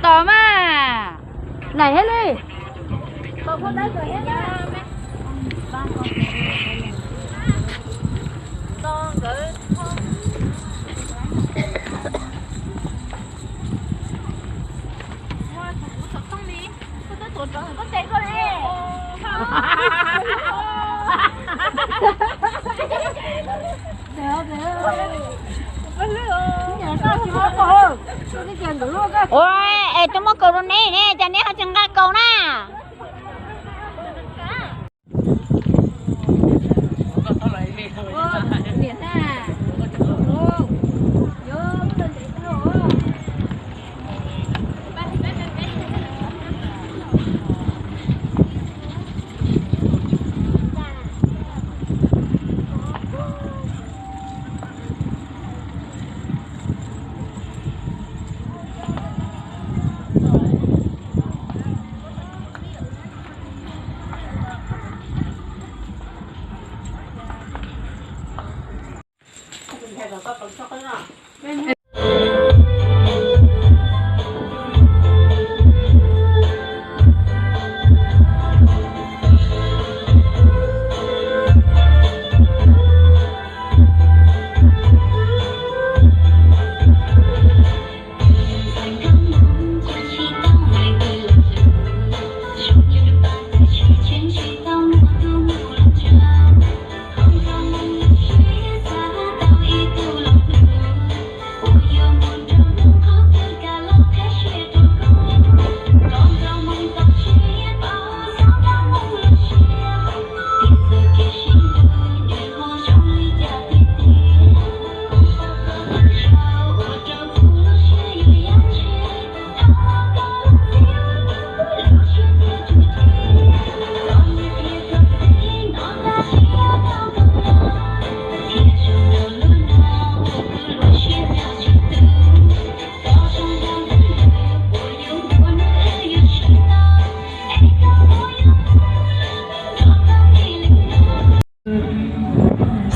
Tos mas, nais thiab li. Ua, es tus muab kaus rau neb ne, cas neb ho tsis nqa kaus na?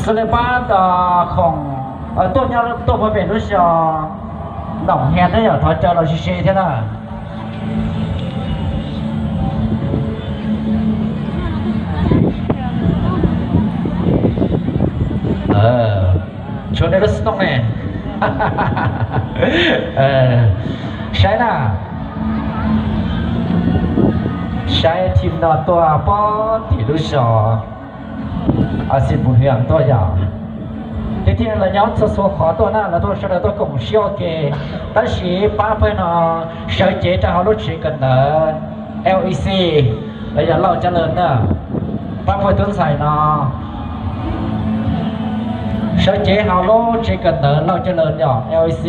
Xws li pab khoom tuaj nyob tuaj puag pem lub zos Noom Hias thiab yom, thov caw los sib seb thiab na. Tshuav nej lub xov tooj ne. Saib na, saib team no tuaj puag tim lub zos Xis Mus Hias tuaj yom. Tiag tiag lawv nyob txhua txhua qhov tuaj na, lawv tuaj sawv daws tuaj koom siab ua ke. Tab sis pab pawg no sawv cev rau hauv lub tsev kawm ntawv L E C los yog Lauj Cab Leej na. Pab pawg tub ntxhais no sawv cev hauv lub tsev kawm ntawv Lauj Cab Leej yom, L E C.